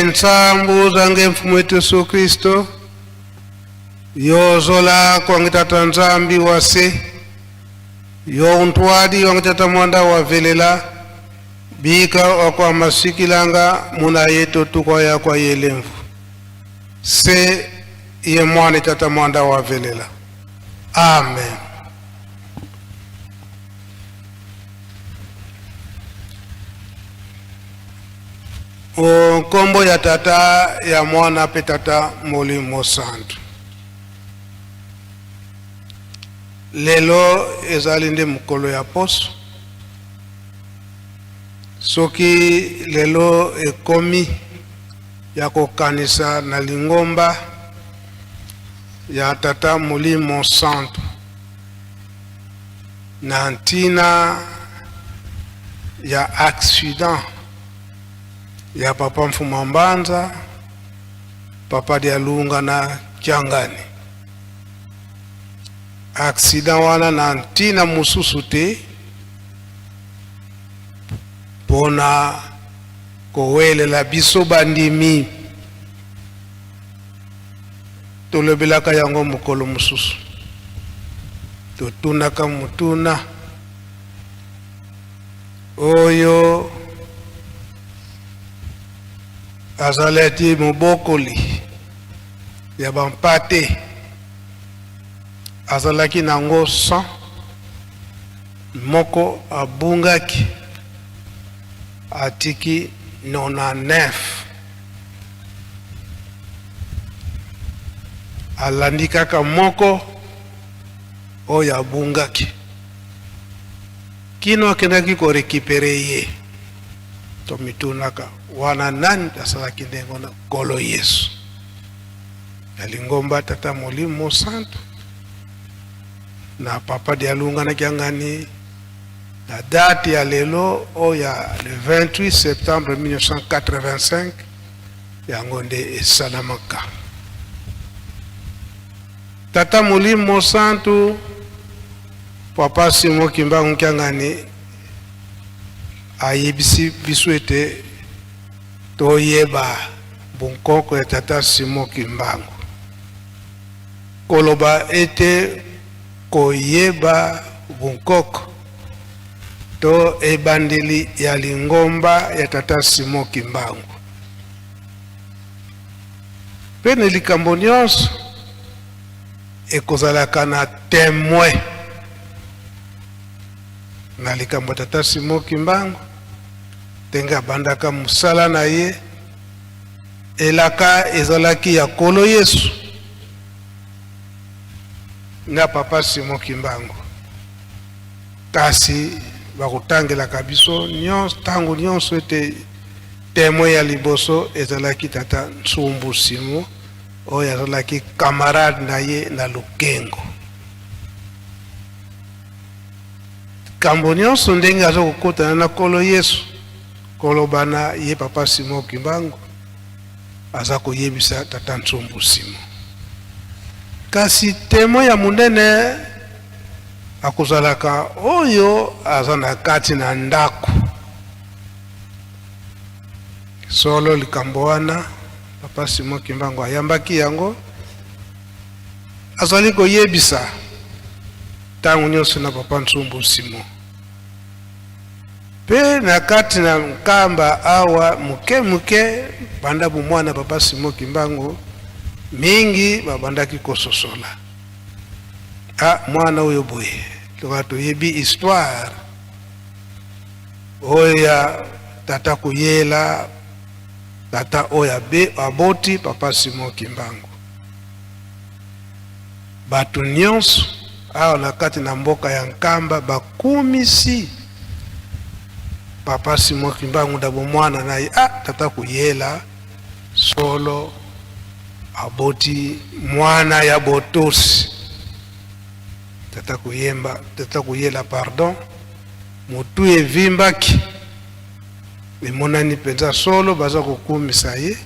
Nsambu zange mfumu wetu Yesu Kristo yozola kwange tata Nzambi wase yo untwadi wange tata mwanda wa velela bika wakwa masikilanga muna yetu tukwa ya kwa yelemvu se ye mwana tata mwanda wa velela. Amen. O nkombo ya Tata, ya Mwana mpe Tata Molimo Santu. Lelo ezali nde mokolo ya poso. Soki lelo ekomi ya kokanisa na lingomba ya Tata Molimo Santu na ntina ya accident ya papa Mfuma Mbanza, papa Dialunga na Kiangani. Accident wana na ntina mosusu te mpona kowelela biso bandimi, tolobelaka yango mokolo mosusu, totunaka motuna oyo azalaki mobokoli ya bampate, azalaki nango 100, moko abungaki, atiki 99, alandi kaka moko oyo abungaki kino akendaki ko recuperer ye. Tomitunaka wana nani asalaki ndenge wana? Nkolo Yesu ya lingomba Tata Molimo Santu na Papa Dialunga na Kiangani na date ya lelo oyo ya le 28 septembre 1985, yango nde esalamaka. Tata Molimo Santu Papa Simon Kimbangu Kiangani ayebisi biso ete toyeba bonkoko ya Tata Simon Kimbangu, koloba ete koyeba bonkoko to ebandeli ya lingomba ya Tata Simon Kimbangu. Mpe na likambo nyonso ekozalaka na temoin na likambo ya Tata Simon Kimbangu, ndenge abandaka mosala na ye, elaka ezalaki ya Nkolo Yesu na Papa Simon Kimbangu, kasi bakotangelaka biso nyonso ntango nyonso ete temoin ya liboso ezalaki Tata Nsumbu Simon oyo azalaki camarade na ye na Lukengo. Likambo nyonso ndenge aza kokutana na Nkolo Yesu, koloba na ye Papa Simon Kimbangu aza koyebisa Tata Nsumbu Simon. Kasi temoin ya monene akozalaka oyo aza na kati na ndako. Solo likambo wana Papa Simon Kimbangu ayambaki yango, azali koyebisa ntango nyonso na Papa Nsumbu Simon. Mpe na kati na Nkamba awa moke moke, banda bomwana Papa Simon Kimbangu, mingi babandaki kososola, ah, mwana oyo boye, lokola toyebi histoire oyo ya tata koyela tata oyo abe aboti Papa Simon Kimbangu. Bato nyonso awa na kati na mboka ya Nkamba bakumisi Papa Simon Kimbangu na bomwana na ye. Ah, tata koyela solo aboti mwana ya botosi. Tata koyemba, tata koyela pardon, motu evimbaki, emonani mpenza solo baza kokumisa ye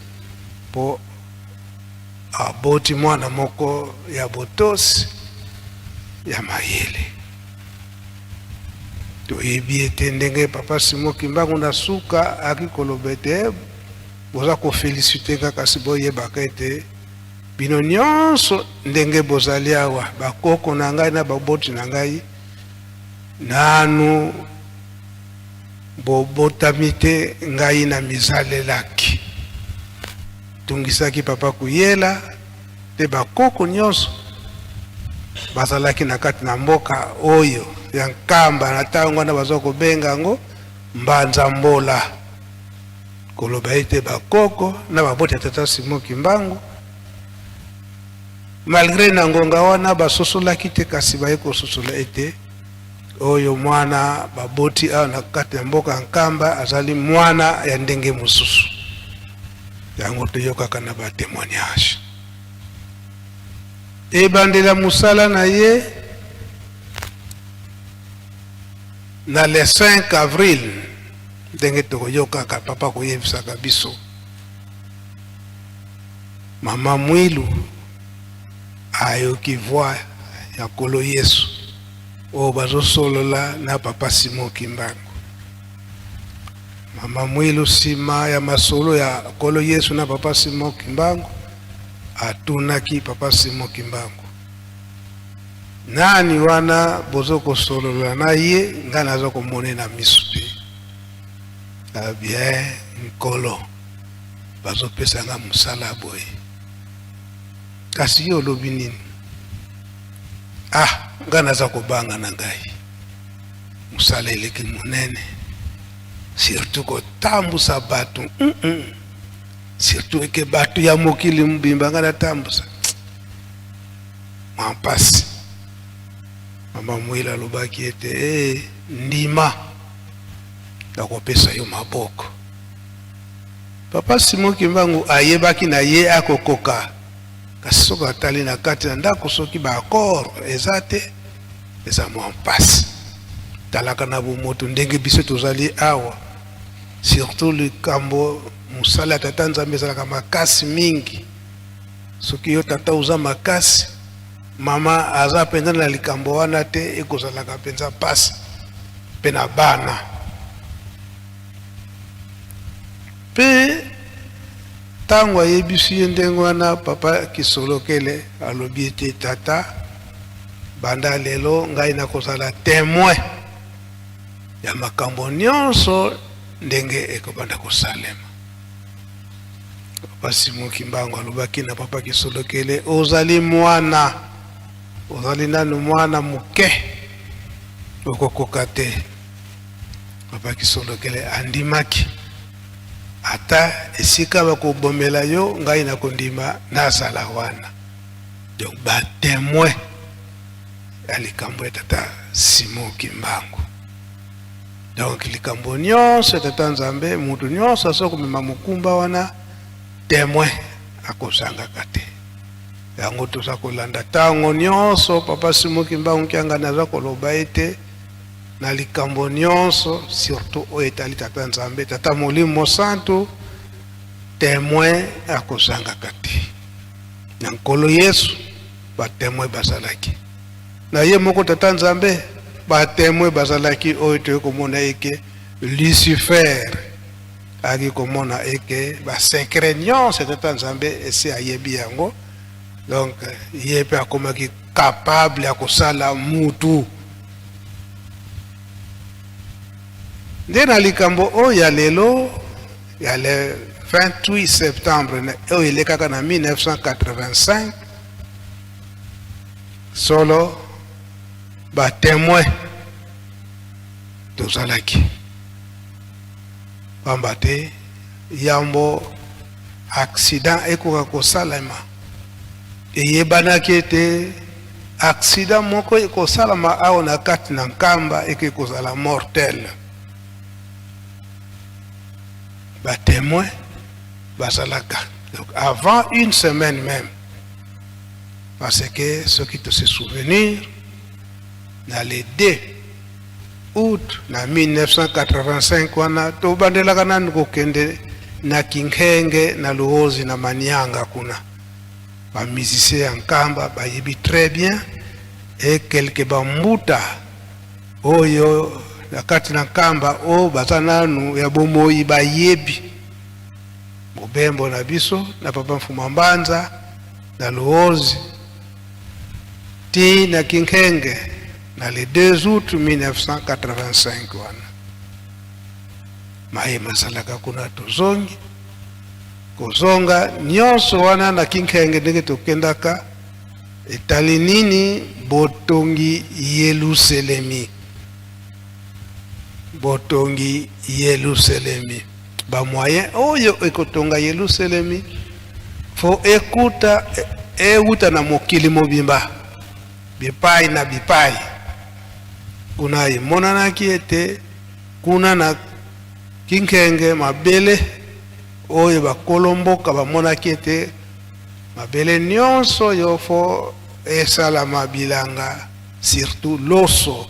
mpo aboti mwana moko ya botosi ya mayele. Toyebi ete ndenge Papa Simon Kimbangu na suka aki koloba ete Boza ko feliciter nga kasi boyebaka ete bino nyonso ndenge bozali awa, bakoko na ngai na baboti na ngai, nanu bobotami te, ngai na mizalelaki. Tungisaki papa Kuyela mpe bakoko nyonso bazalaki na kati na mboka oyo ya Nkamba na ntango wana baza kobenga yango Mbanza Mbola. Koloba ete bakoko na baboti ya tata Simon Kimbangu, malgre na ngonga wana basosolaki te, kasi baye kososola ete oyo mwana baboti awa na kati ya mboka Nkamba azali mwana ya ndenge mosusu. Yango toyokaka na ba témoignage. Ebandela mosala na ye na le 5 avril, ndenge tokoyokaka papa koyebisaka biso, mama Mwilu ayoki voix ya Nkolo Yesu oyo bazosolola na papa Simon Kimbangu. Mama Mwilu, nsima ya masolo ya Nkolo Yesu na papa Simon Kimbangu, atunaki papa Simon Kimbangu, nani wana bozo kosolola na ye? Ngai nazo komona na misu te. Bien, Nkolo, bazopesa nga mosala boye, kasi yo olobi nini? Ah, ngai naza kobanga na ngai, mosala eleki monene, surtout kotambusa bato, surtout eke bato ya mokili mobimba ngai natambusa, mwa mpasi. Mama Mwila alobaki ete hey, ndima, nakopesa yo maboko. Papa Simon Kimbangu ayebaki na ye akokoka, kasi soki atali na kati na ndako, soki ba accord eza te, eza mwa mpasi. Talaka na bomoto ndenge biso tozali awa, surtout likambo mosala ya tata Nzambe ezalaka makasi mingi. Soki yo tata oza makasi, mama aza mpenza na likambo wana te, ekozalaka mpenza mpasi mpe na bana. Mpe ntango ayebisi ye ndenge wana, papa Kisolokele alobi ete tata, banda lelo ngai nakozala témoin ya makambo nyonso ndenge ekobanda kosalema. Papa Simon Kimbangu alobaki na papa Kisolokele, ozali mwana, ozali nanu mwana moke, okokoka te. Papa Kisolokele andimaki, ata esika bakobomela yo, ngai nakondima nazala wana. Donc ba témoin ya likambo ya tata Simon Kimbangu. Donc likambo nyonso ya tata Nzambe, mutu nyonso aza komema mokumba wana, témoin akozangaka te. Yango toza kolanda ntango nyonso papa Simon Kimbangu Kiangani aza koloba ete na likambo nyonso, surtout oyo etali tata Nzambe, tata Molimo Mosantu, témoin akozangaka te. Na Nkolo Yesu ba témoin bazalaki, na ye moko tata Nzambe ba témoin bazalaki. Oyo toyei komona eke Lucifer ayaki komona eke ba secret nyonso ya tata Nzambe esi ayebi yango, donc ye mpe akomaki capable ya kosala mutu. Nde na likambo oyo ya lelo ya le 28 septembre oyo elekaka na 1985, solo ba témoin tozalaki, pamba te yambo accident ekoka kosalema, eyebanaki ete accident moko ekosalama awa na kati na Nkamba, eke kozala mortel. Ba témoin bazalaka, donc avant une semaine même, parce que soki to se souvenir, na le 2 août na 1985 wana tobandelaka nanu kokende na Kinkenge na Luozi na Manianga kuna. Ba musicien ya Nkamba bayebi très bien, et quelque bambuta oyo na kati na Nkamba oyo baza nanu ya bomoi bayebi. Mobembo na biso na papa Mfuma Mbanza na Luozi ti na Kinkenge na le 2 août 1985 wana maye masalaka kuna tozongi kozonga nyonso wana na Kinkenge ndenge tokendaka etali nini botongi Yelusalemi botongi Yelusalemi ba moyen oyo ekotonga Yelusalemi fo ekuta ewuta na mokili mobimba bipai na bipai. Kuna emonanaki ete kuna na Kinkenge mabele oyo bakolo mboka bamonaki ete mabele nyonso oyo fo esalama bilanga surtout loso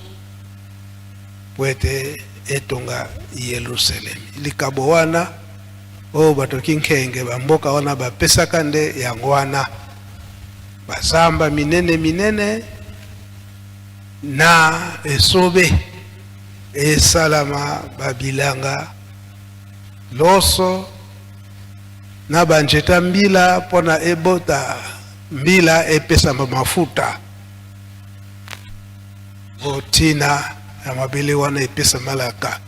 mpo ete etonga Yelusalemi. Likabo wana oyo bato Kinkenge bamboka wana bapesaka nde yango wana, bazamba minene minene na esobe esalama babilanga loso na banjeta mbila mpo na ebota mbila epesama mafuta. Bo ntina ya mabele wana epesamalaka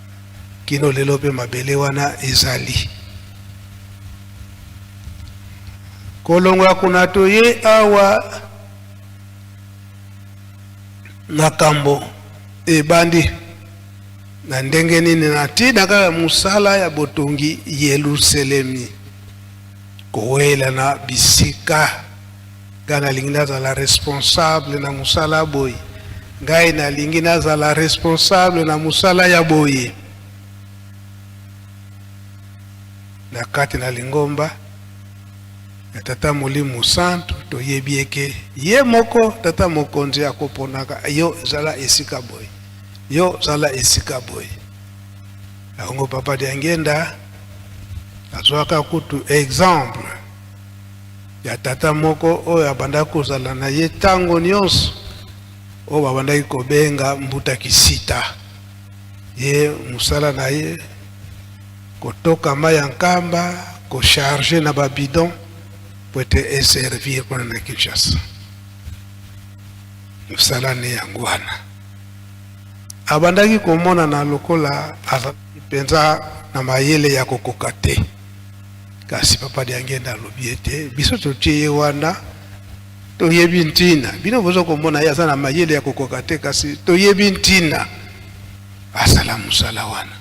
kino lelo mpe mabele wana ezali kolongwa kuna toye awa makambo ebandi na ndenge nini na ntina kaka mosala ya botongi Yelusalemi kowela na bisika Ngai nalingi nazala responsable na mosala boye. Ngai nalingi nazala responsable na mosala ya boye. Na kati na lingomba ya Tata Molimo Santu toyebi eke ye moko Tata Mokonzi akoponaka yo zala esika boye, yo zala esika boye. Yango Papa Diangienda azwaka kutu exemple ya tata moko oyo abandaki kozala na ye ntango nyonso, oyo babandaki kobenga Mbuta Kisita. Ye mosala na ye kotoka mai ya Nkamba, kocharge na babidon po ete eservir kuna na Kinshasa. Mosala ne yango wana. Abandaki komonana lokola azalaki mpenza na mayele ya kokoka te. Kasi Papa Diangienda alobi ete biso totie ye wana, toyebi ntina. Bino bozo komona ye aza na mayele ya kokoka te, kasi toyebi ntina asala mosala wana.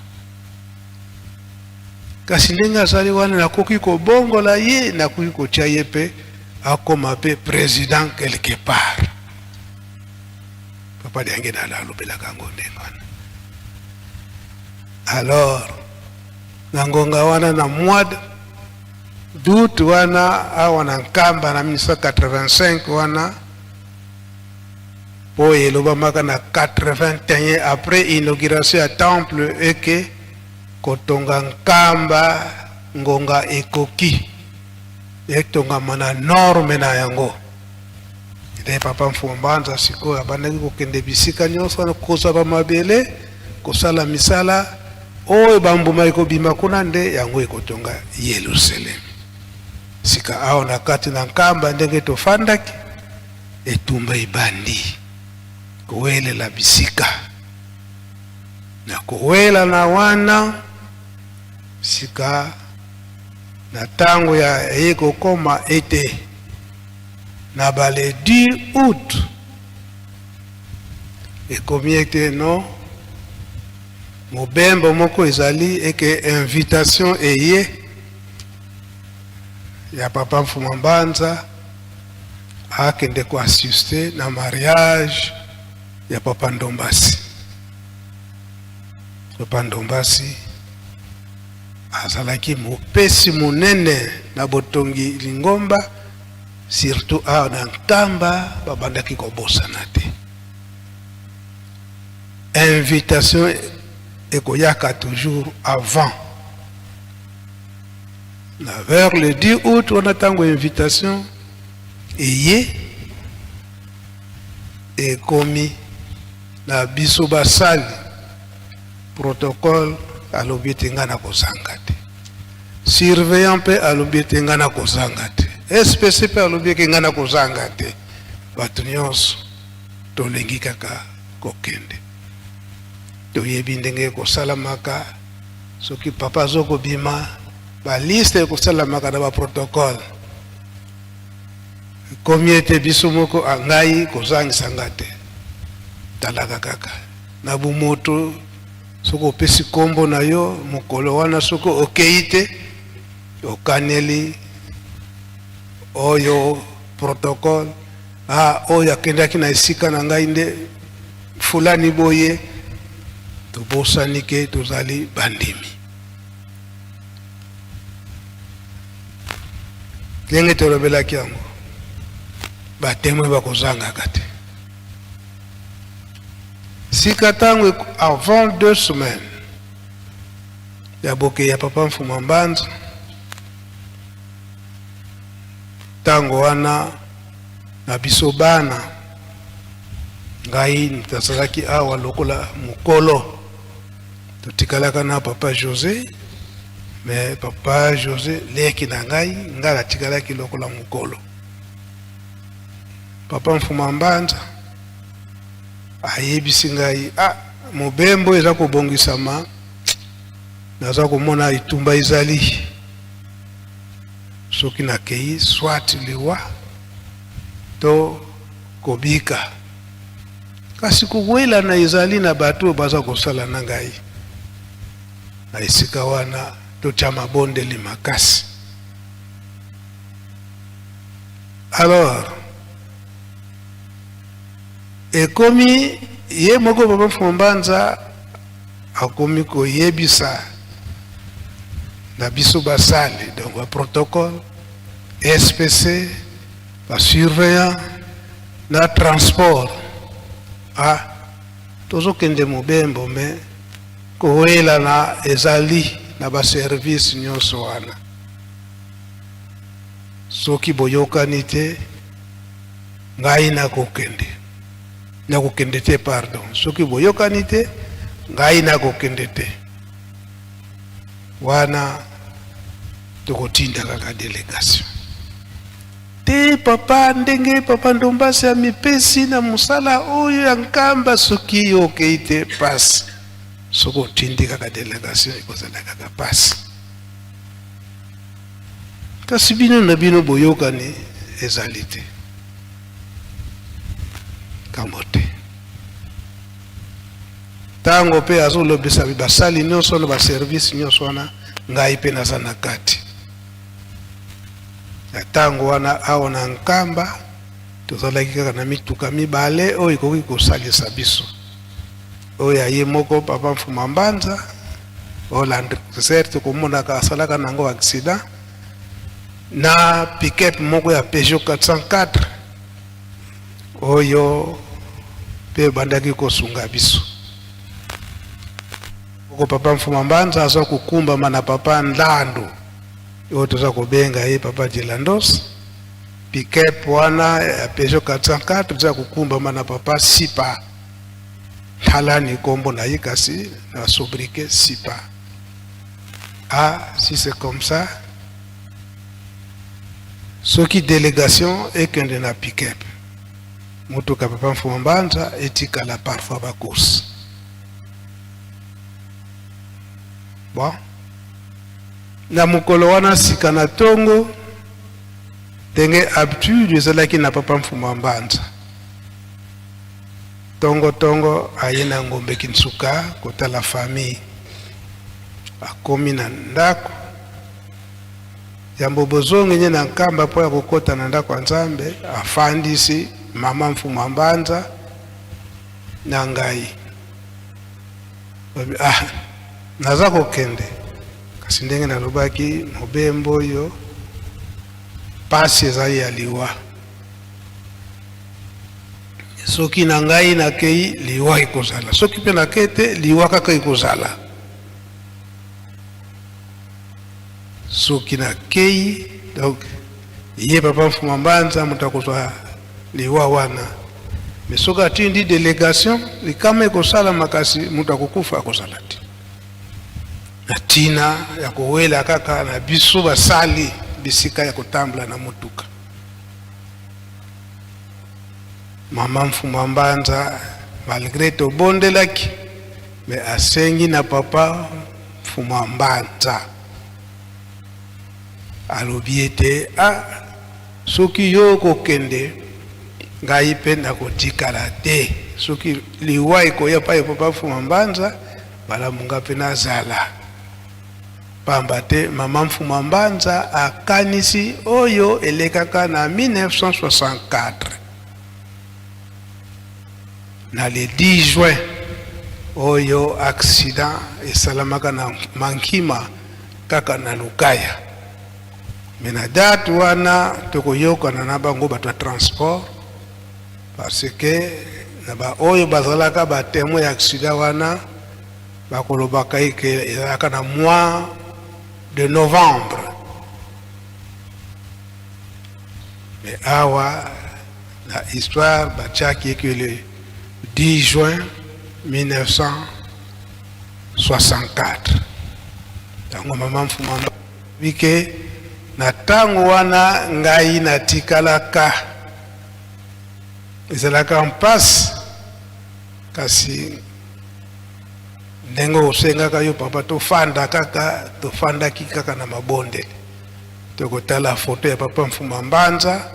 Kasi ndenge azali wana, nakoki kobongola ye, nakoki kotia ye mpe akoma mpe president quelque part. Papa Diangienda alobelaka yango ndenge wana. Alors na ngonga wana na mois d'août wana awa na Nkamba na 1985 wana po elobamaka na 81 après inauguration ya temple eke kotonga Nkamba ngonga ekoki etongama na norme na yango. Nde Papa Mfumu Mbanza sikoyo abandaki kokende bisika nyonso wana kozwa ba mabele, kosala misala oyo bambuma ekobima kuna, nde yango ekotonga Yelusalemi. Sika awa na kati na Nkamba ndenge tofandaki, etumba ebandi kowelela bisika na kowela na wana sika na tango ya eye kokoma ete na ba le 10 août ekomi ete no mobembo moko ezali eke invitation eye ya papa Mfuma Mbanza akende ko assister na mariage ya papa Ndombasi. Papa Ndombasi azalaki mopesi monene na botongi lingomba, surtout awa na Nkamba babandaki kobosana te. Invitation ekoyaka toujours avant na vers le 10 août wana ntango invitation eye ekomi na biso basali protocole alobi ete ngai nakozanga te. Surveillant mpe alobi ete ngai nakozanga te. SPC mpe alobi eke ngai nakozanga te. Bato nyonso tolingi kaka kokende. Toyebi ndenge ekosalamaka soki papa azokobima, baliste ekosalamaka na baprotocole. Ekomi ete biso moko ah, ngai kozangisa nga te. Talaka kaka na bumoto soki opesi nkombo na yo mokolo wana, soki okei te okaneli oyo protocole, ah, oyo akendaki na esika na ngai nde fulani boye. Tobosani ke tozali bandimi. Ndenge tolobelaki yango, batemwe bakozangaka te. Sika ntango avant 2 semaines ya bokei ya papa Mfuma Mbanza, ntango wana na biso bana, ngai nazalaki awa lokola mokolo, totikalaka na papa José. Mais papa José leki na ngai, ngai natikalaki lokola mokolo. Papa Mfuma Mbanza ayebisi ngai: ah, mobembo eza kobongisama, naza komona etumba ezali. Soki nakei, soit liwa to kobika, kasi kowelana ezali na bato oyo baza kosala na ngai na esika wana. Totya mabondeli makasi. Alors ekomi ye moko papa Mfuma Mbanza akomi koyebisa na biso basali, donc baprotocole, SPC, basurveillant na transport: ah, tozokende mobembo, me kowelana ezali na baservice nyonso wana. Soki boyokani te, ngai nakokende, nakokende te, pardon. Soki boyokani te, ngai nakokende te. Wana tokotinda kaka délégation te. Papa, ndenge papa Ndombasi amipesi na mosala oyo ya Nkamba, soki yo okei te, pasi. Soki otindi kaka délégation, ekozala kaka pasi. Kasi bino na bino boyokani ezali te, kambo te. Ntango mpe azolobisa basali nyonso na baservice nyonso wana, ngai mpe naza na kati na ntango wana. Awa na Nkamba tozalaki kaka na mituka mibale oyo ekoki kosalisa biso: oyo aye moko papa Mfuma Mbanza, oyo Land Cruiser tokomonaka asalaka nango accident, na pick-up moko ya Peugeot 404 oyo mpe ebandaki kosunga biso. Moko papa Mfuma Mbanza aza kokumbama na papa Ndandu oyo toza kobenga ye papa Djelandos. Pick-up wana ya Peugeot 404 toza kokumbama na papa Sipa Talani, nkombo na ye kasi na sobriquet Sipa. Ah, si c'est comme ça, soki délégation ekende na pick-up, motuka papa Mfuma Mbanza etikala parfois bacourse. Bon, na mokolo wana sika na ntongo, ndenge habitude ezalaki na papa Mfuma Mbanza, ntongo-ntongo aye na Ngombe Kinsuka kotala famille. Akomi na ndako, yambo bozongi nye na Nkamba mpo ya kokɔta na ndako ya Nzambe, afandisi mama Mfuma Mbanza na ngai. Ah, naza kokende, kasi ndenge nalobaki, mobembo oyo pasi ezali ya liwa. Soki na ngai nakei, liwa ekozala. Soki mpe nakei te, liwa kaka ekozala. Soki nakei, donc ye papa Mfuma Mbanza moto akozwa liwa wana. Me soki atindi délégation, likama ekosalama, kasi moto akokufa akozala te. Na ntina ya kowela kaka na biso basali bisika ya kotambola na motuka. Mama Mfuma Mbanza malgre tobondelaki me asengi na papa Mfuma Mbanza, alobi ete a ah, soki yo okokende ngai mpe nakotikala te, soki liwa ekoya epai papa Mfuma Mbanza, malamu ngai mpe nazala, pamba te mama Mfuma Mbanza akanisi oyo elekaka na 1964 na le 10 juin oyo accident esalamaka na Mankima kaka na Lukaya. Me na date wana tokoyokana na bango bato ya transport, parce que na baoyo bazalaka ba témoin ya accident wana bakolobaka eke ezalaka na mois de novembre. Mais awa na histoire batiaki eke le 10 juin 1964. Ntango mama Mfuma bike na ntango wana ngai natikalaka, ezalaka mpasi, kasi ndenge osengaka yo papa tofanda kaka, tofandaki kaka na mabondeli. Tokotala foto ya papa Mfuma Mbanza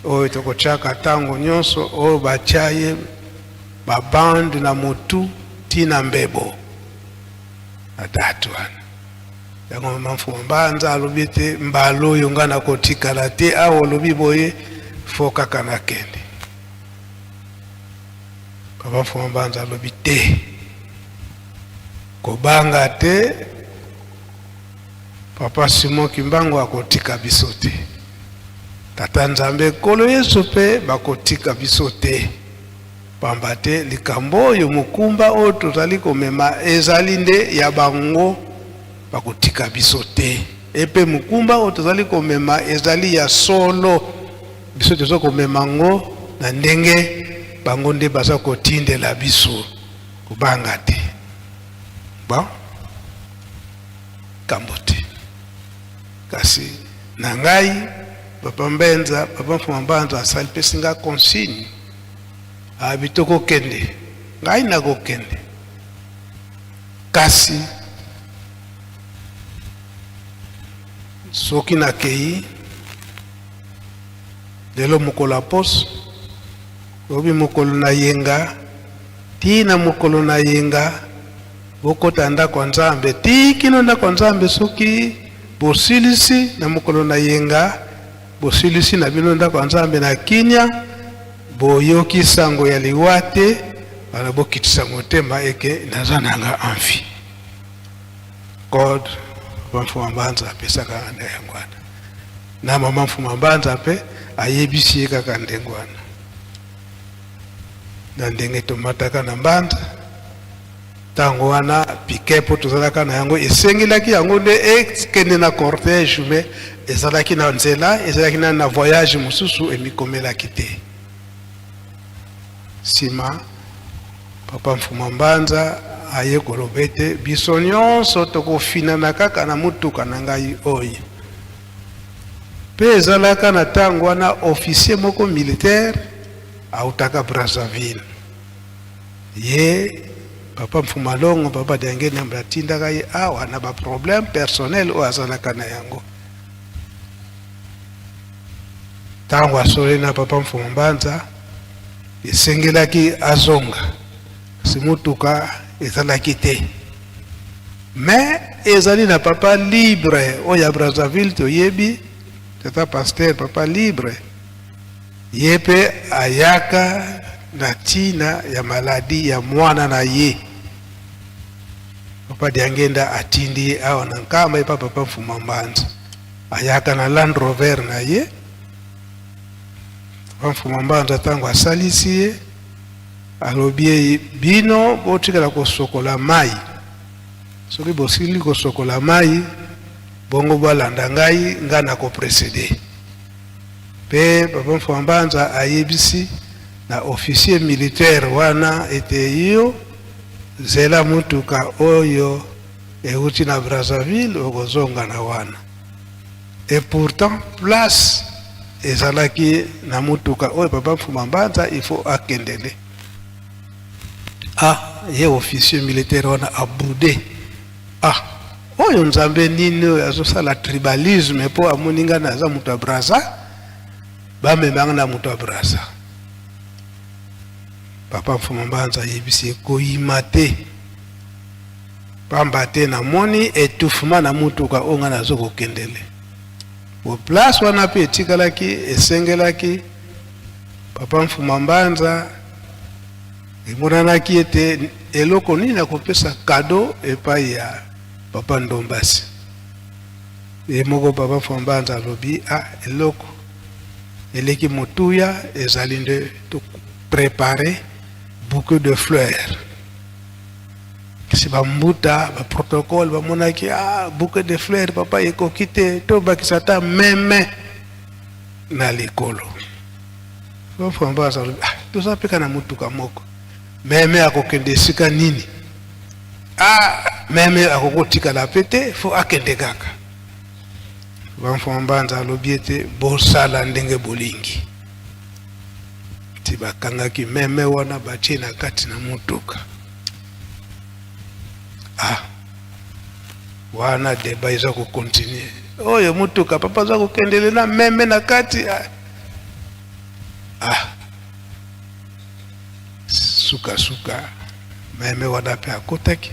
oyo tokotiaka ntango nyonso, oyo batya ye babande na motu ntina mbebo na date wana. Yango mama Mfuma Mbanza alobi ete mbala oyo ngai nakotikala te awa, olobi boye fo kaka nakende. Papa Mfuma Mbanza alobi te, kobanga te, papa Simon Kimbangu akotika biso te, tata Nzambe Nkolo Yesu mpe bakotika biso te, pamba te likambo oyo, mokumba oyo tozali komema ezali nde ya bango, bakotika biso te. Epe mokumba oyo tozali komema ezali ya solo, biso toza komema yango na ndenge bango nde baza kotindela biso, kobanga te. Bon, kambo te. Kasi na ngai papa Mbenza, papa Mfuma Mbanza asali pesi nga consigne, abi tokokende, ngai nakokende, kasi soki nakei lelo mokolo ya poso, lobi mokolo na yenga, ti na mokolo na yenga bokota ndako ya Nzambe, ti kino ndako ya Nzambe. Soki bosilisi na mokolo na yenga, bosilisi na bino ndako ya Nzambe na kimia, boyoki sango ya liwa te, bana bokitisa motema eke naza nanga envie. God papa Mfuma Mbanza apesaka nde yango wana, na mama Mfuma Mbanza mpe ayebisi ye kaka ndenge wana, na ndenge tomataka na Mbanza ntango wana pike mpo tozalaka na yango, esengelaki yango nde ekende na cortège, me ezalaki na nzela, ezalaki na na voyage mosusu emikomelaki te. Nsima papa Mfuma Mbanza aye koloba ete biso nyonso tokofinana kaka na motuka na ngai oyo. Mpe ezalaka na ntango wana officier moko militaire autaka Brazzaville, ye papa Mfuma Longo, papa Diangienda atindaka ye awa na baproblème personnel oyo azalaka na yango. Ntango asololi na papa Mfuma Mbanza, esengelaki azonga, kasi motuka ezalaki te. Me ezali na papa Libre oyo ya Brazzaville, toyebi tata pasteur papa Libre, ye mpe ayaka na ntina ya maladi ya mwana na ye. Papa Diangenda atindi ye awa na Nkamba epa papa Mfuma Mbanza, ayaka na Land Rover na ye. Papa Mfuma Mbanza ntango asalisi ye, alobi ye bino botikala kosokola mai, soki bosili kosokola mai bongo bolanda ngai, ngai nakopresede. Mpe papa Mfuma Mbanza ayebisi na officier militaire wana ete yo zela motuka oyo. Euti na Brazzaville, okozonga na wana. Et pourtant place ezalaki na mutuka oyo papa Mfuma Mbanza il faut akendele. Ah, ye officier militaire wana aboude. Ah, oyo nzambe nini oyo azosala tribalisme mpo amoni ngai naza moto ya Brazza, bamemanga na moto ya Brazza. Papa Mfuma Mbanza ayebisi ye koyima te, pamba te namoni etouffement na mutuka oyo ngai nazo kokendele. Po place wana mpe etikalaki, esengelaki Papa Mfuma Mbanza, emonanaki ete eloko nini akopesa cadeau epai ya Papa Ndombasi. Ye moko Papa Mfuma Mbanza alobi, ah, eloko eleki motuya ezali nde to preparer bouquet de fleurs. Kasi bambuta ba protocole bamonaki, ah, bouquet de fleurs papa ekoki te, tobakisa ata meme na likolo. Papa Mfuma Mbanza alobi, ah, toza mpe kaka na motuka moko, meme akokende esika nini? Ah, meme akoki kotikala mpe te, fo akende kaka. Papa Mfuma Mbanza alobi ete bosala ndenge bolingi. Ti bakangaki meme wana batie na kati na motuka. Ah, wana debat eza ko continuer. Oyo motuka papa aza kokendele na meme na kati. Ah, ah. Suka suka meme wana pe akotaki.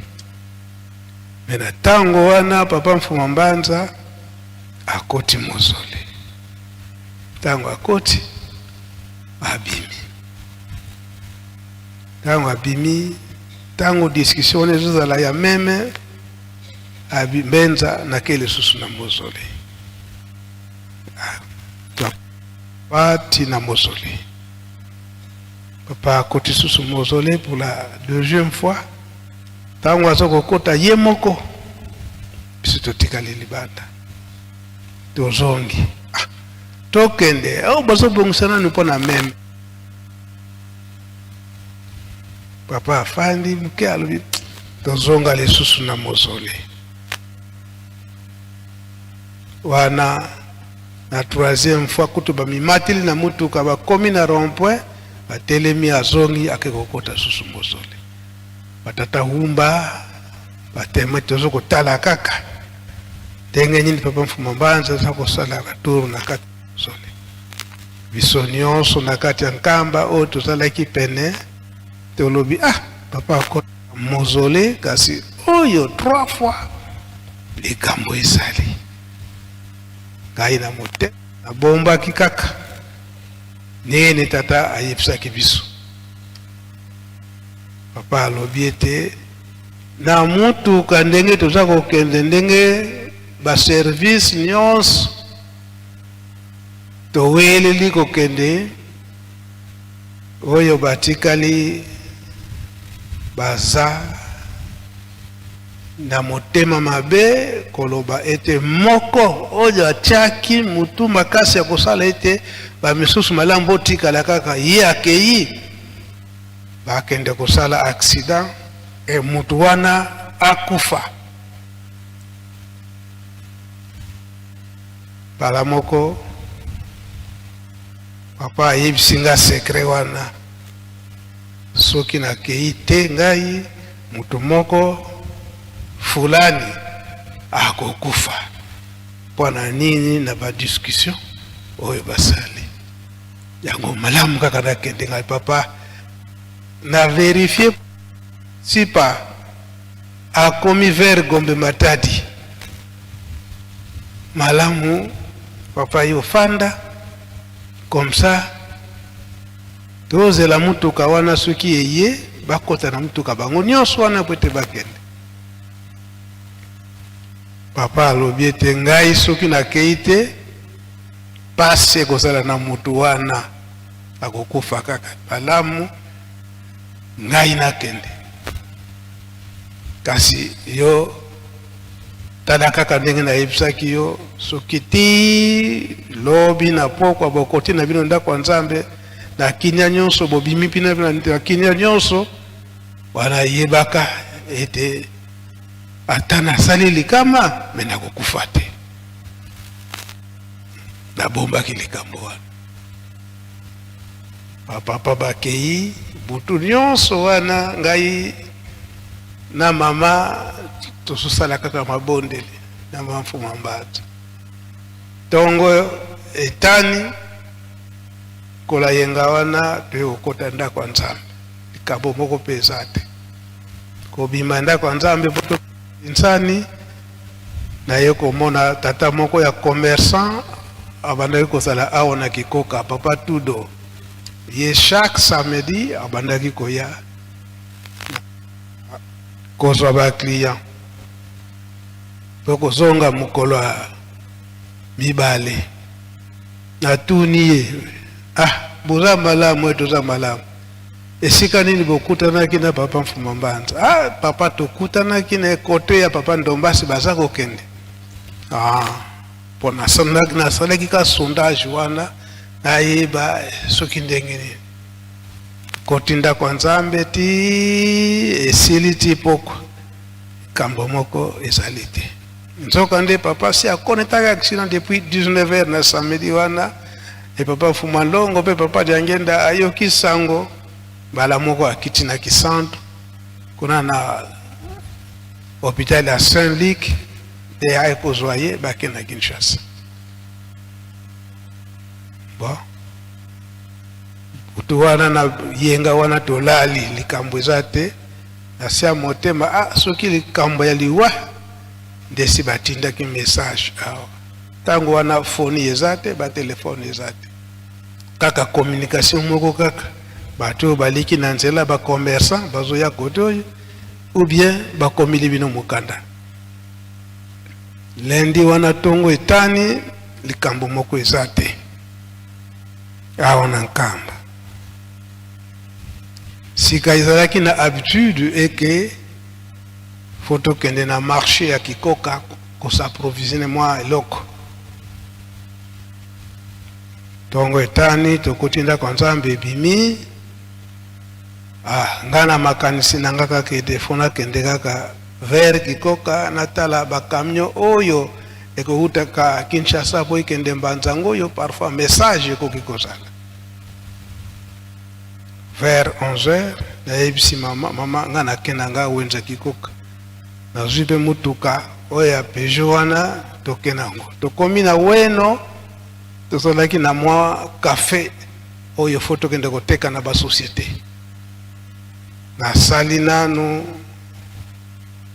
Me na tango wana papa Mfuma Mbanza akoti mozole. Tango akoti abimi. Tango abimi, tango discussion wana ezozala ya meme, abi Mbenza nake lisusu na mozole. Ah, pati na mozole. Papa akoti susu mozole pour la deuxième fois. Tango aza kokota ye moko, biso totikali libanda, tozongi. Ah, tokende oh, bazobongisa nanu mpo na meme. Papa afandi moke, alobi tozonga lisusu na mozole wana. Na troisième fois kutu bamimatili na mutuka, bakomi na rond-point, batelemi, azongi ake kokota susu mozole. Batata humba batema, tozo kotala kaka ndenge nini papa Mfuma Mbanza aza kosala tour na kati mozole. Biso nyonso na kati ya Nkamba oyo tozalaki pene tolobi, ah, papa akota mozole, kasi oyo 3 fois likambo ezali. Ngai na motema nabombaki kaka ndenge tata ayebisaki biso. Papa alobi ete na mutuka ndenge toza kokende, ndenge ba service nyonso toweleli kokende, oyo batikali baza na motema mabe koloba ete moko oyo atiaki mutu makasi ya kosala ete bamisusu malamu botikala kaka, ye akei, bakende kosala accident e mutu wana akufa. Mbala moko papa ayebisi nga secret wana, soki nakei te ngai mutu moko fulani akokufa. Mpo na nini? Na ba discussion oyo basali yango malamu kaka nakende ngai papa na verifie sipa akomi vers Gombe Matadi. Malamu papa yo fanda comme ça, tozela mutuka wana soki eye bakota na mutuka bango nyonso wana po ete bakende. Papa alobi ete ngai soki nakei te pasi ekozala na mutu wana, akokufa kaka. Malamu ngai nakende, kasi yo tala kaka ndenge nayebisaki yo, soki ti lobi na pokwa bokoti na bino ndako ya Nzambe na kimia nyonso, bobimi mpina na kimia nyonso wana, yebaka ete Ata nasali likama, me nakokufa te. Nabombaki likambo wana. Bapapa bakei butu nyonso wana, ngai na mama tozosala kaka mabondeli na bamfuma mbato. Ntongo etani kola yenga wana, toye kokota ndako ya Nzambe, likambo moko mpe eza te. Kobima ndako ya Nzambe po nsani, naye komona tata moko ya commerçant abandaki kozala awa na Kikoka, papa Tudo. Ye chaque samedi abandaki koya kozwa baclient mpo kozonga mokolo ya mibale. Natuni ye: "Ah, boza malamu?" E, toza malamu. "Esika nini bokutanaki na papa Mfuma Mbanza?" "Ah papa, tokutanaki na côté ya papa Ndombasi, baza kokende." Ah, mpo nasalaki ka sondage wana, nayeba soki ndenge nini. Koti ndako ya Nzambe ti esili, ti pokwa, likambo moko ezali te. Nzoka nde papa si akonetaki accident depuis 19 heures na samedi wana. E papa Fuma Longo mpe papa Diangenda ayoki sango, mbala moko akiti na Kisantu kuna na hôpital ya Saint Luc, nde aye kozwa ye, bakende na Kinshasa. Bon, butu wana na yenga wana tolali, likambo eza te. Na se ya motema, ah, soki likambo ya liwa nde si batindaki message awa. Ntango wana foni eza te, batelefone eza te, kaka communication moko, kaka bato oyo baliki na nzela, bacommerçant bazoya côté oyo, ou bien bakomili bino mokanda. Lundi wana ntongo etani, likambo moko eza te awa na Nkamba. Sika ezalaki na habitude eke faut tokende na marché ya Kikoka kos'approvisionner mwa eloko. Ntongo etani, tokoti ndako ya Nzambe, ebimi. Ah, nga na makanisi na nga kaka ete faut nakende kaka vers Kikoka, natala bacamion oyo ekowutaka Kinshasa po ekende Mbanzango, oyo parfois message ekoki kozala. Vers 11 heures, nayebisi mama: "Mama, nga nakende nga wenza Kikoka." Nazwi mpe mutuka oyo ya Peugeot wana, tokende yango. Tokomi na weno, tozalaki na mwa café oyo faut tokende koteka na basociété. Nasali nanu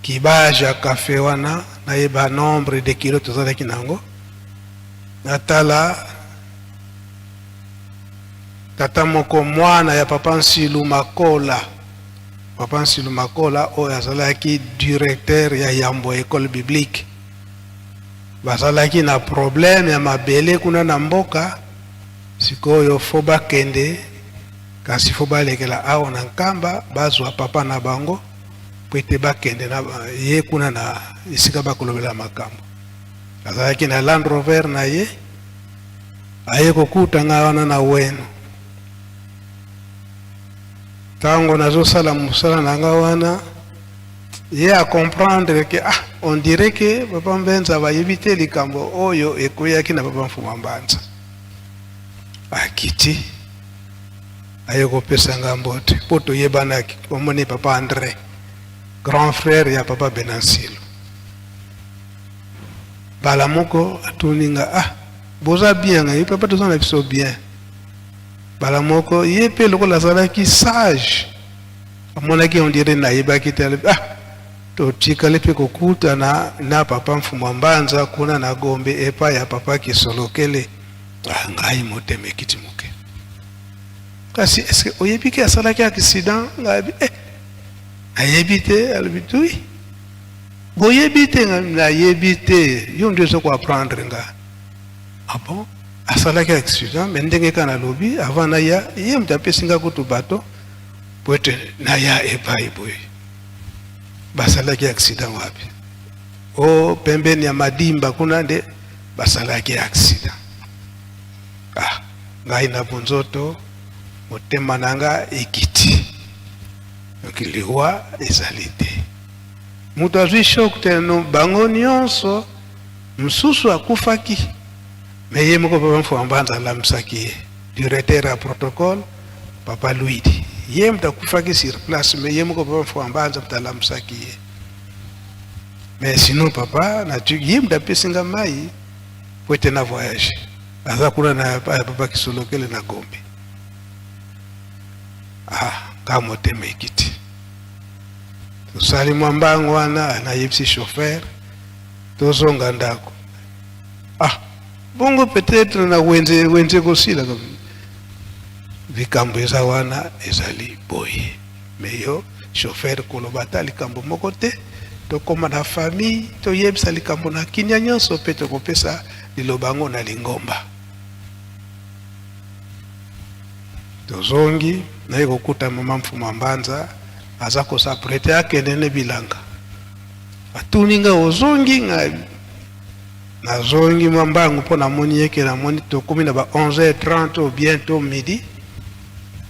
cubage ya café wana, nayeba nombre de kilo tozalaki nango. Natala tata moko, mwana ya papa Nsilu Makola, papa Nsilu Makola oyo azalaki directeur ya yambo ya école biblique. Bazalaki na problème ya mabele kuna na mboka. Sikoyo faut bakende, kasi faut balekela awa na Nkamba, bazwa papa na bango po ete bakende na ye kuna na esika bakolobela makambo. Azalaki na Land Rover na ye, aye kokuta ngai wana na weno. Ntango nazosala mosala na ngai wana, ye acomprendre que ah, on dirait que papa Mbenza bayebi te likambo oyo ekweyaki na papa Mfuma Mbanza. Akiti, aye kopesa nga mbote mpo toyebanaki. Omoni papa André, grand frère ya papa Benansilo. Mbala moko atuni nga: "Ah, boza bien?" Ngai: "Papa, toza na biso bien." Mbala moko ye mpe lokola azalaki sage, amonaki on dirait nayebaki te, alobi: "Ah, totikali mpe kokutana na papa Mfuma Mbanza kuna na Gombe epai ya papa Kisolokele." Ah, ngai motema ekiti moke. "Kasi est-ce oyebi ke asalaki accident?" Ngai abi: "Eh, nayebi te." Alobi: "Oui, boyebi te?" Ngai: "Nayebi te, yo nde oza koapprendre nga." "Ah bon, asalaki accident, mais ndenge kaka nalobi, avant naya, ye moto apesi nga kutu bato po ete naya epai boye." "Basalaki accident wapi?" "O pembeni ya Madimba kuna nde basalaki accident." Ah, ngai na bonzoto, motema na nga ekiti, donc liwa ezali te. Moto azwi choc te, no, bango nyonso mosusu akufaki, mais ye moko papa Mfuma Mbanza alamisaki ye, directeur ya protocole papa Luidi, ye moto akufaki sur place, mais ye moko papa Mfuma Mbanza moto alamisaki ye. Mais sinon papa na ye moto apesi nga mai po ete na voyage, aza kuna na papa Kisolokele na Gombe. Ah, nga motema ekiti. Tosali mwa mbango wana, nayebisi chauffeur tozonga ndako. Ah, bongo peut-être na wenze wenze kosila likambo eza wana ezali boye, mais yo chauffeur koloba ata likambo moko te, tokóma na famille, toyebisa likambo na kimia nyonso mpe tokopesa liloba yango na lingomba. Tozongi, naye kokuta mama Mfuma Mbanza aza kos'apprêter akende ne bilanga. Atuni nga: "Ozongi?" Nga nazongi mwa mbangu mpo namoni yeke namoni tokomi na ba 11h30 ou bientôt midi,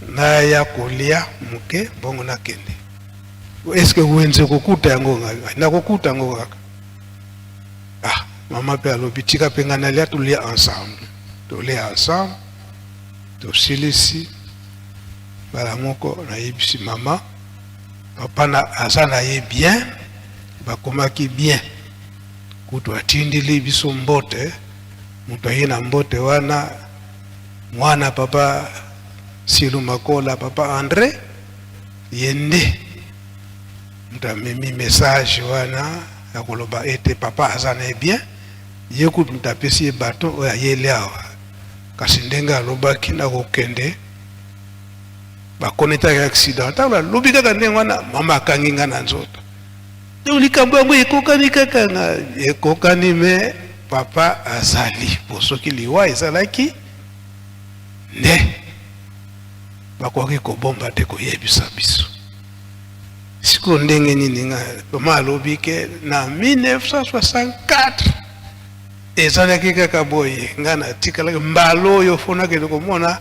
naya kolia moke, bongo nakende. Est-ce wenze kokuta yango? Ngai nakokuta yango kaka. Ah, mama mpe alobi: "Tika mpe ngai nalia, tolia ensemble." Tolia ensemble, tosilisi mbala moko. Nayebisi mama: "Papa na aza na ye bien, bakomaki bien, kutu atindili biso mbote." Moto aye na mbote wana, mwana papa Silu Makola, papa André, ye nde moto amemi message wana ya koloba ete papa aza na ye bien. Ye kutu moto apesi ye baton oyo ayeli awa, kasi ndenge alobaki na kokende bakonetaki accident. Ntango alobi kaka ndenge wana, mama akangi nga na nzoto. Donc likambo yango ekokani kaka na ekokani, mais papa azali po soki liwa ezalaki nde bakoki kobomba te koyebisa biso. Sikoyo ndenge nini nga mama alobi ke na 1964 ezalaki kaka boye, nga natikalaki mbala oyo fo nakende komona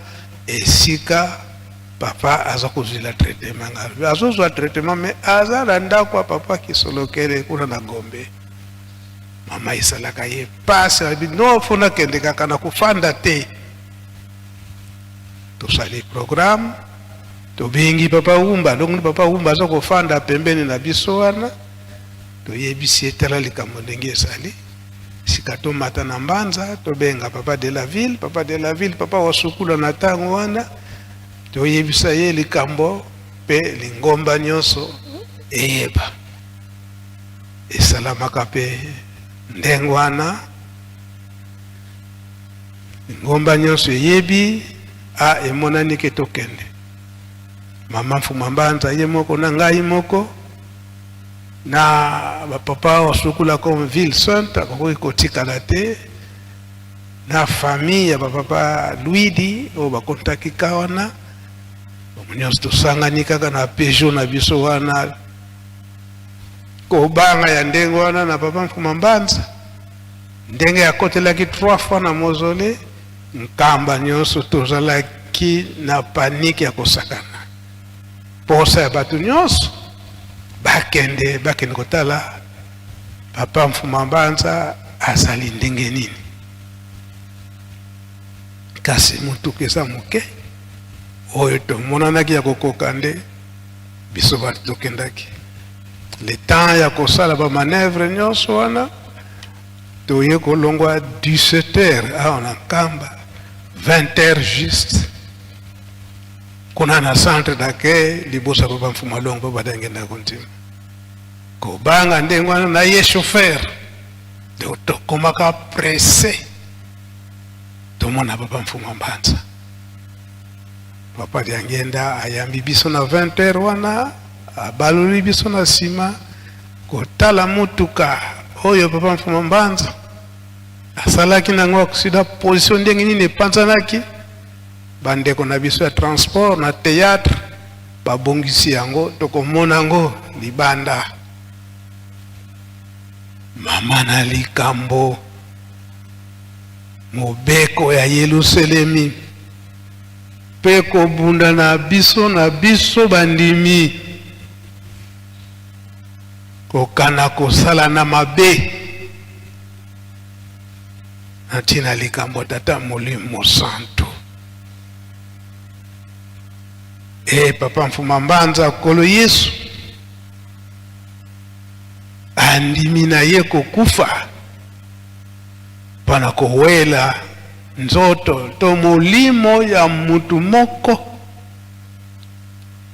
esika papa aza kozwila traitement. Nga azozwa traitement, mais aza na ndako ya papa Kisolokele kuna na Gombe. Mama esalaka ye pasi, alobi: "No, fo nakende kaka na kofanda te." Tosali programme, tobengi papa Wumba. Donc papa Wumba aza kofanda pembeni na biso wana. Toyebisi ye: "Tala likambo ndenge ezali, sika tomata na Mbanza, tobenga papa de la ville." Papa de la ville, papa Wasukula na ntango wana, toyebisa ye likambo mpe lingomba nyonso eyeba. Esalamaka mpe ndenge wana, lingomba nyonso eyebi. A emonani ke tokende, mama Mfuma Mbanza ye moko na ngai moko na bapapa Wasukula, comme ville sainte akoki kotikala te, na famille ya bapapa Luidi oyo bakontaki ka wana. Bango nyonso tosangani kaka na Peugeot na biso wana. Kobanga ya ndenge wana na papa Mfuma Mbanza, ndenge akotelaki trois fois na mausolée, Nkamba nyonso tozalaki na panique ya kosakana. Posa ya bato nyonso bakende, bakende kotala papa Mfuma Mbanza azali ndenge nini. Kasi motuka eza moke oyo tomonanaki ya kokoka nde biso bato tokendaki. Le temps ya kosala bamanœuvre nyonso wana, toye kolongwa 17 heures awa na Nkamba, 20 heures juste kuna na centre d'accueil liboso ya papa Mfuma Longo mpo badangenda kontima. Kobanga ndenge wana na ye chauffeur, donc tokomaka pressé tomona papa Mfuma Mbanza. Papa Diangenda ayambi biso na 20 heures wana, abaloli biso na nsima kotala mutuka oyo papa Mfuma Mbanza asalaki nango accident, position ndenge nini epanzanaki. Bandeko na biso ya transport na théâtre babongisi yango, tokomona yango libanda. Mama na likambo mobeko ya Yelusalemi mpe kobunda na biso na biso bandimi. Kokana kosala na mabe na ntina likambo ya Tata Molimo Mosantu. E Papa Mfuma Mbanza, Nkolo Yesu andimi na ye kokufa mpo na kowela nzoto to molimo ya mutu moko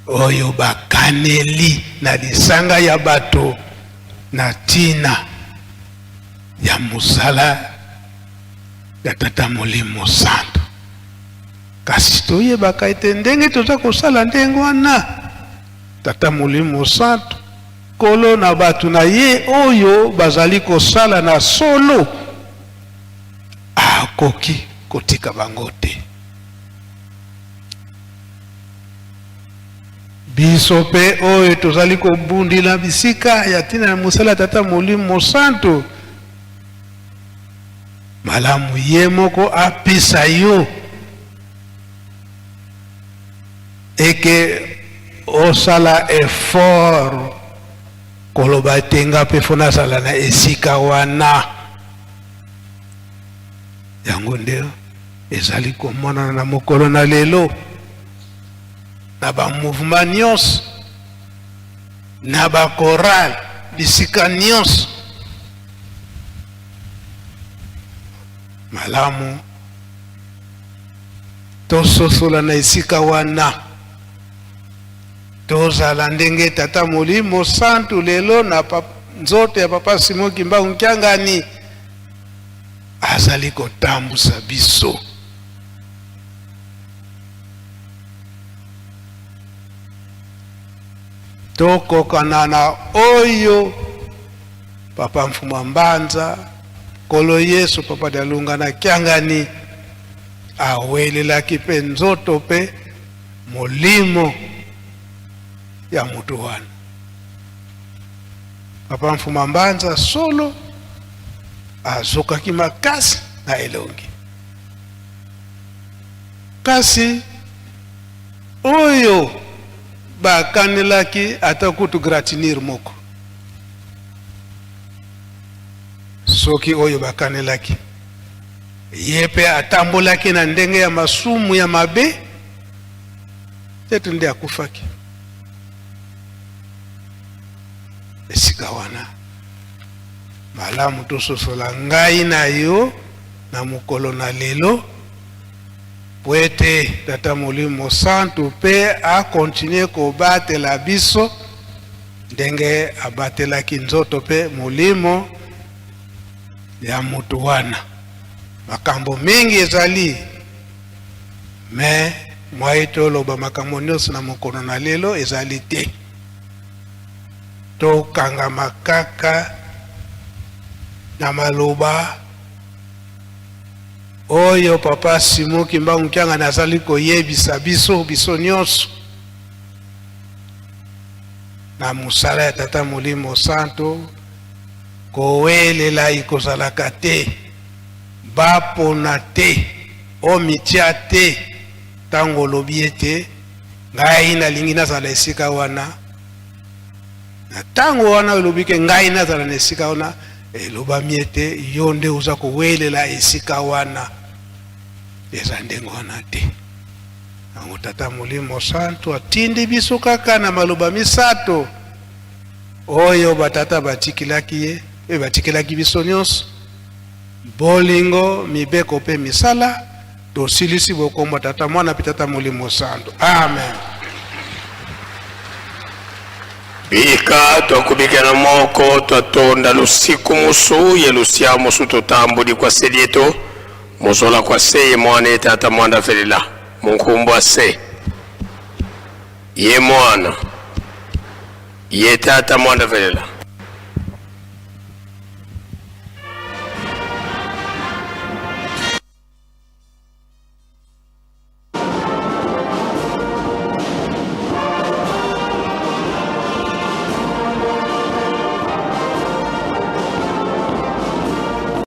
oyo bakaneli na lisanga ya bato na ntina ya mosala ya Tata Molimo Santu. Kasi toyebaka ete ndenge toza kosala ndenge wana, Tata Molimo Santu, Nkolo na bato na ye oyo bazali kosala na solo, akoki kotika bango te. Biso mpe oyo tozali kobundila bisika ya ntina ya mosala ya Tata Molimo Mosantu, malamu ye moko apesa yo eke osala effort koloba te nga mpe fo nazala na esika wana. Yango nde ezali komonana na mokolo na lelo na ba mouvement nyonso, na ba chorale, bisika nyonso. Malamu tososola na esika wana, tozala ndenge Tata Molimo Santu lelo na nzoto ya Papa Simon Kimbangu Kiangani azali kotambusa biso. Tokokana na oyo Papa Mfuma Mbanza, Nkolo Yesu, Papa Dialunga na Kiangani awelelaki mpe nzoto mpe molimo ya moto wana. Papa Mfuma Mbanza solo azokaki makasi na elongi, kasi oyo bakanelaki ata kutu gratinir moko, soki oyo bakanelaki ye mpe atambolaki na ndenge ya masumu ya mabe tete nde akufaki esika wana. Malamu tososola ngai na yo na mokolo na lelo, po ete Tata Molimo Mosantu mpe akontinue kobatela biso ndenge abatelaki nzoto mpe molimo ya moto wana. Makambo mingi ezali, me mwaye toloba makambo nyonso na mokolo na lelo ezali te. Tokangama kaka na maloba oyo Papa Simon Kimbangu Kiangani azali koyebisa biso, biso nyonso na mosala ya Tata Molimo Santo. Kowelela ikozalaka te, bapona te, omitia te ntango olobi ete ngai nalingi nazala esika wana. Na ntango wana olobi ke ngai nazala na esika wana, elobami ete yo nde oza kowelela esika wana. Eza ndenge wana te. Yango Tata Molimo Santu atindi biso kaka na maloba misato oyo batata batikilaki ye mpe batikelaki biso nyonso: bolingo, mibeko mpe misala. Tosilisi bokombo Tata, Mwana mpe Tata Molimo Santu. Amen. Bika twakubika na moko twatonda lusiku musu ye lusia musu totambudi kwa selieto muzola kwa se ye mwana ye tata mwanda felela munkumbu ase ye mwana ye tata mwanda felela.